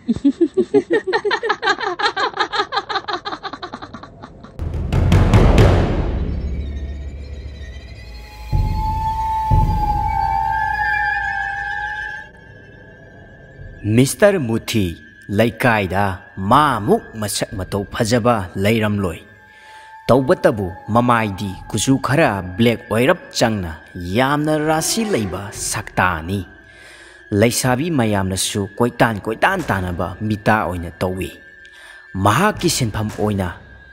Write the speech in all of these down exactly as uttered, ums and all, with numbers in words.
Mister ꯃꯨꯊꯤ ꯂꯩꯀꯥꯏꯗ ꯃꯥꯃꯨꯛ ꯃꯁꯛ ꯃꯇꯧ ꯐꯖꯕ ꯂꯩꯔꯝꯂꯣꯏ꯫ ꯇꯧꯕꯇꯕꯨ ꯃꯃꯥꯏꯗꯤ ꯀꯨꯆꯨ ꯈꯔ ꯕ꯭ꯂꯦꯛ ꯑꯣꯏꯔꯞ ꯆꯪꯅ ꯌꯥꯝꯅ ꯔꯥꯁꯤ ꯂꯩꯕ ꯁꯛꯇꯥꯅꯤ꯫ ꯂꯩꯁꯥꯕꯤ ꯃꯌꯥꯝꯅꯁꯨ ꯀꯣꯏꯇꯥꯟ ꯀꯣꯏꯇꯥꯟ ꯇꯥꯟꯅꯕ ꯃꯤꯇꯥ ꯑꯣꯏꯅ ꯇꯧꯏ꯫ ꯃꯍꯥꯛꯀꯤ ꯁꯤꯟꯐꯝ ꯑꯣꯏꯅ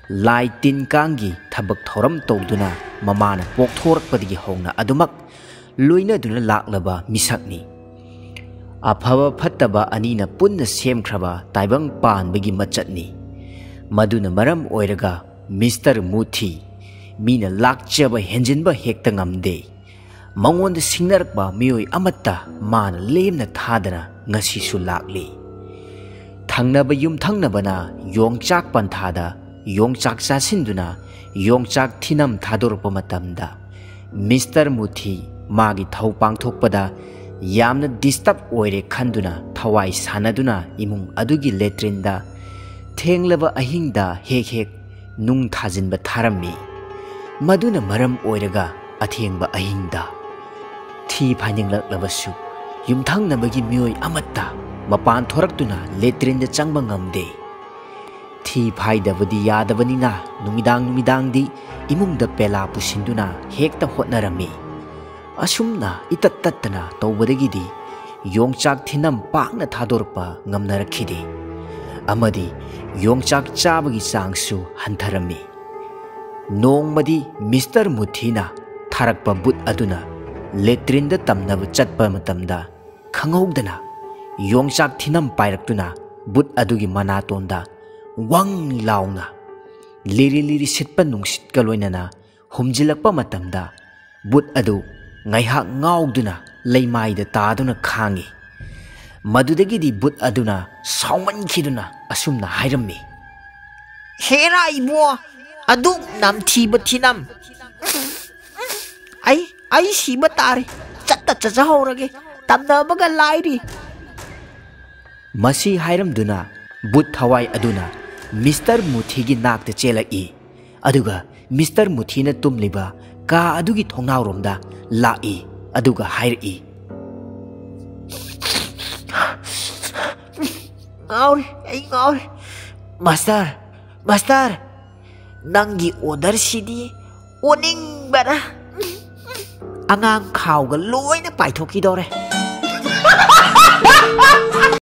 ꯂꯥꯏ ꯇꯤꯟ ꯀꯥꯡꯒꯤ ꯊꯕꯛ ꯊꯧꯔꯝ ꯇꯧꯗꯨꯅ ꯃꯃꯥꯅ ꯄꯣꯛꯊꯣꯔꯛꯄꯗꯒꯤ ꯍꯧꯅ ꯑꯗꯨꯃꯛ ꯂꯣꯏꯅꯗꯨꯅ ꯂꯥꯛꯂꯕ ꯃꯤꯁꯛꯅꯤ꯫ ꯑꯐꯕ ꯐꯠꯇꯕ ꯑꯅꯤꯅ ꯄꯨꯟꯅ ꯁꯦꯝꯈ꯭ꯔꯕ ꯇꯥꯏꯕꯪ ꯄꯥꯟꯕꯒꯤ ꯃꯆꯠꯅꯤ꯫ ꯃꯗꯨꯅ ꯃꯔꯝ ꯑꯣꯏꯔꯒ ꯃꯤꯁꯇꯔ ꯃꯨꯊꯤ ꯃꯤꯅ ꯂꯥꯛꯆꯕ ꯍꯦꯟꯖꯤꯟꯕ ꯍꯦꯛꯇ ꯉꯝꯗꯦ꯫ ꯃꯉꯣꯟꯗ ꯁꯤꯡꯅꯔꯛꯄ ꯃꯤꯑꯣꯏ ꯑꯃꯠꯇ ꯃꯥꯅ ꯂꯦꯝꯅ ꯊꯥꯗꯅ ꯉꯁꯤꯁꯨ ꯂꯥꯛꯂꯤ꯫ ꯊꯪꯅꯕ ꯌꯨꯝꯊꯪꯅꯕꯅ ꯌꯣꯡꯆꯥꯛ ꯄꯟꯊꯥꯗ ꯌꯣꯡꯆꯥꯛ ꯆꯥꯁꯤꯟꯗꯨꯅ ꯌꯣꯡꯆꯥꯛ ꯊꯤꯅꯝ ꯊꯥꯗꯣꯔꯛꯄ ꯃꯇꯝꯗ ꯃꯤꯁꯇꯔ ꯃꯨꯊꯤ ꯃꯥꯒꯤ ꯊꯧ ꯄꯥꯡꯊꯣꯛꯄꯗ ꯌꯥꯝꯅ ꯗꯤꯁꯇꯔꯕ ꯑꯣꯏꯔꯦ ꯈꯟꯗꯨꯅ ꯊꯋꯥꯏ ꯁꯥꯟꯅꯗꯨꯅ ꯏꯃꯨꯡ ꯑꯗꯨꯒꯤ ꯂꯦꯇ꯭ꯔꯤꯟꯗ ꯊꯦꯡꯂꯕ ꯑꯍꯤꯡꯗ ꯍꯦꯛ ꯍꯦꯛ ꯅꯨꯡ ꯊꯥꯖꯤꯟꯕ ꯊꯥꯔꯝꯃꯤ꯫ ꯃꯗꯨꯅ ꯃꯔꯝ ꯑꯣꯏꯔꯒ ꯑꯊꯦꯡꯕ ꯑꯍꯤꯡꯗ ꯊꯤ ꯐꯥꯏꯅꯤꯡꯂꯛꯂꯕꯁꯨ ꯌꯨꯝꯊꯪꯅꯕꯒꯤ ꯃꯤꯑꯣꯏ ꯑꯃꯠꯇ ꯃꯄꯥꯟ ꯊꯣꯔꯛꯇꯨꯅ ꯂꯦꯇ꯭ꯔꯤꯟꯗ ꯆꯪꯕ ꯉꯝꯗꯦ꯫ ꯊꯤ ꯐꯥꯏꯗꯕꯗꯤ ꯌꯥꯗꯕꯅꯤꯅ ꯅꯨꯃꯤꯗꯥꯡ ꯅꯨꯃꯤꯗꯥꯡꯗꯤ ꯏꯃꯨꯡꯗ ꯄꯦꯂꯥ ꯄꯨꯁꯤꯟꯗꯨꯅ ꯍꯦꯛꯇ ꯍꯣꯠꯅꯔꯝꯃꯤ꯫ ꯑꯁꯨꯝꯅ ꯏꯇꯠ ꯇꯠꯇꯅ ꯇꯧꯕꯗꯒꯤꯗꯤ ꯌꯣꯡꯆꯥꯛ ꯊꯤꯅꯝ ꯄꯥꯛꯅ ꯊꯥꯗꯣꯔꯛꯄ ꯉꯝꯅꯔꯛꯈꯤꯗꯦ ꯑꯃꯗꯤ ꯌꯣꯡꯆꯥꯛ ꯆꯥꯕꯒꯤ ꯆꯥꯡꯁꯨ ꯍꯟꯊꯔꯝꯃꯤ꯫ ꯅꯣꯡꯃꯗꯤ ꯃꯤꯁꯇꯔ ꯃꯨꯊꯤꯅ ꯊꯥꯔꯛꯄ ꯕꯨꯠ ꯑꯗꯨꯅ ꯂꯦꯇ꯭ꯔꯤꯟꯗ ꯇꯝꯅꯕ ꯆꯠꯄ ꯃꯇꯝꯗ ꯈꯪꯍꯧꯗꯅ ꯌꯣꯡꯆꯥꯛ ꯊꯤꯅꯝ ꯄꯥꯏꯔꯛꯇꯨꯅ ꯕꯨꯠ ꯑꯗꯨꯒꯤ ꯃꯅꯥꯇꯣꯟꯗ ꯋꯪ ꯂꯥꯎꯅ ꯂꯤꯔꯤ ꯂꯤꯔꯤ ꯁꯤꯠꯄ ꯅꯨꯡꯁꯤꯠꯀ ꯂꯣꯏꯅꯅ ꯍꯨꯝꯖꯤꯜꯂꯛꯄ ꯃꯇꯝꯗ ꯕꯨꯠ ꯑꯗꯨ ꯉꯥꯏꯍꯥꯛ ꯉꯥꯎꯗꯨꯅ ꯂꯩꯃꯥꯏꯗ ꯇꯥꯗꯨꯅ ꯈꯥꯡꯉꯤ꯫ ꯃꯗꯨꯗꯒꯤꯗꯤ ꯕꯨꯠ ꯑꯗꯨꯅ ꯁꯥꯎꯃꯟꯈꯤꯗꯨꯅ ꯑꯁꯨꯝꯅ ꯍꯥꯏꯔꯝꯃꯤ, "ꯍꯦꯔꯥ ꯏꯕꯣ, ꯑꯗꯨꯛ ꯅꯝꯊꯤꯕ ꯊꯤꯅꯝ! ꯑꯩ, ꯑꯩ ꯁꯤꯕ ꯇꯥꯔꯦ꯫ ꯆꯠꯇ ꯆꯠꯆꯍꯧꯔꯒꯦ꯫ ꯇꯝꯅꯕꯒ ꯂꯥꯏꯔꯤ꯫" ꯃꯁꯤ ꯍꯥꯏꯔꯝꯗꯨꯅ ꯕꯨꯠ ꯊꯋꯥꯏ ꯑꯗꯨꯅ ꯃꯤꯁꯇꯔ ꯃꯨꯊꯤꯒꯤ ꯅꯥꯛꯇ ꯆꯦꯜꯂꯛꯏ꯫ ꯑꯗꯨꯒ ꯃꯤꯁꯇꯔ ꯃꯨꯊꯤꯅ ꯇꯨꯝꯂꯤꯕ ꯀꯥ ꯑꯗꯨꯒꯤ ꯊꯣꯡꯅꯥꯎꯔꯣꯝꯗ ꯂꯥꯛꯏ꯫ ꯑꯗꯨꯒ ꯍꯥꯏꯔꯛꯏ, "ꯉꯥꯎꯔꯦ, ꯑꯩ ꯉꯥꯎꯔꯦ꯫ ꯃꯥꯁꯇꯔ, ꯃꯥꯁꯇꯔ, ꯅꯪꯒꯤ ꯑꯣꯔꯗꯔꯁꯤꯗꯤ ꯑꯣꯅꯤꯡꯕꯅ ꯑꯉꯥꯡ ꯈꯥꯎꯒ ꯂꯣꯏꯅ ꯄꯥꯏꯊꯣꯛꯈꯤꯗꯧꯔꯦ"꯫